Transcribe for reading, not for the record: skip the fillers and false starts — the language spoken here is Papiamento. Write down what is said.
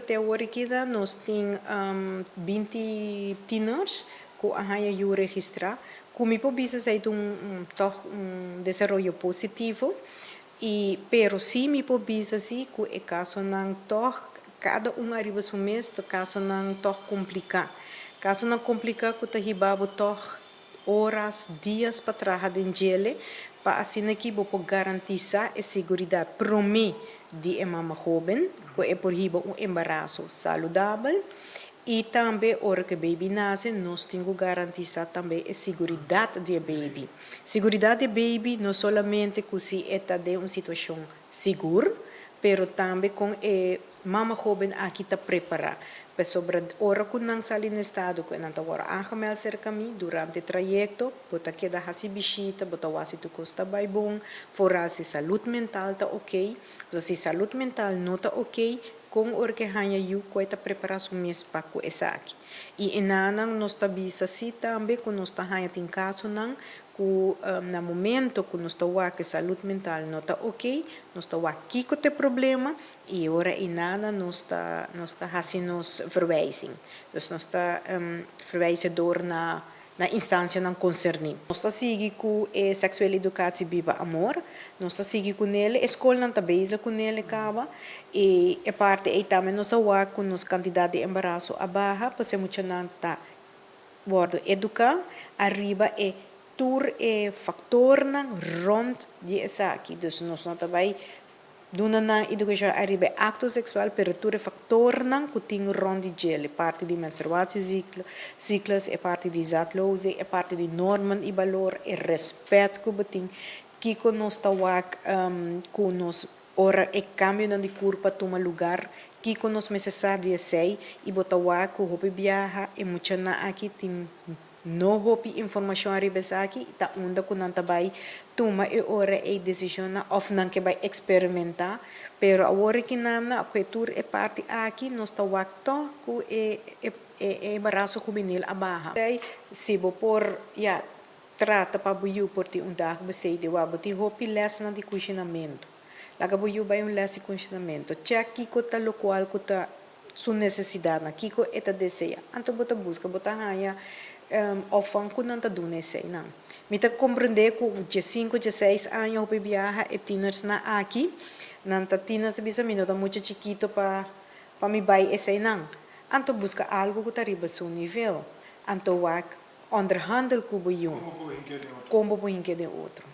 te awor aki nos tin 20 tieners ku a haña yu registrá. Ku mi por bisa esei ta un toch un desaroyo positivo. I pero si mi por bisa si ku e kasonan toch kada un ariba su mes ta kasonan toch kompliká. Kasonan kompliká ku ta hiba bo toch horas, dias pa traha den djele pa asina ku bo por garantisá e seguridat promé di e mama hóben ku e por hiba un embaraso saludabel i tambe ora ku baby nase nos tin ku garantisá tambe e seguridat di baby. Seguridat di baby no solamente ku si e ta den un situashon sigur, pero tambe ku e mama hóben aki ta prepará. Pasobra ora ku nan sali na estado ku nan ta wòrdu aangemeld serka mi durante trayekto, bo ta keda hasi bishita, bo ta wak si tur kos ta bai bon, vooral si salú mental ta ok. So si salú mental no ta ok, kon ora ku haña yu ku ta prepará su mes pa ku esaki. I einan nos ta bisa si tambe ku nos ta haña tin kasonan ku na momento ku nos ta wak ku salú mental no ta ok, nos ta wak kiko ta e problema i ora einan nos ta hasi nos verwijzing. Dus nos ta verwijzen door na instansianan konserní. Nos ta sigui ku e seksuele educatie Biba Amor, nos ta sigui kuné, e skolnan ta bezig kuné kaba i e parti ei tambe nos a wak ku nos kantidat di embaraso a baha, pasobra muchanan ta wòrdu eduká ariba e tur e faktornan rònt di esaki. Dus nos no ta bai duna nan edukashon ariba akto seksual, pero tur e faktornan ku tin rònt di dje, parti di menstruatiecyclus, e parti di zaadlozing, e parti di normen i balor, e rèspèt ku bo tin, kiko nos ta wak ku nos ora e kambionan di kurpa tuma lugá, kiko nos mester sa di esei, i bo ta wak ku hopi biaha e muchanan aki tin no hopi informashon ariba esaki, ta unda ku nan ta bai tuma e ora e desishon òf nan ke bai eksperimentá, pero awor ku nan ku tur e parti aki nos ta wak toch ku e embaraso hubenil a baha. Si bo por ya trata pa bo yu por tin un dagbesteding wa bo tin hopi lesnan di kushinamentu. Laga bo yu bai un les di kushinamentu. Check kiko ta lokual ku ta su nesesidatnan, kiko e ta deseá. Anto bo ta buska, bo ta haña opvang ku nan ta duna eseinan. Mi ta komprendé ku 5, 6 aña hopi biaha e tienersnan aki, nan ta tieners ta bisa mi no ta mucha chikitu pa mi bai eseinan. Anto buska algu ku ta riba su nivel. Anto wak onderhandel ku bo yu. Kon bo por hinka den otro.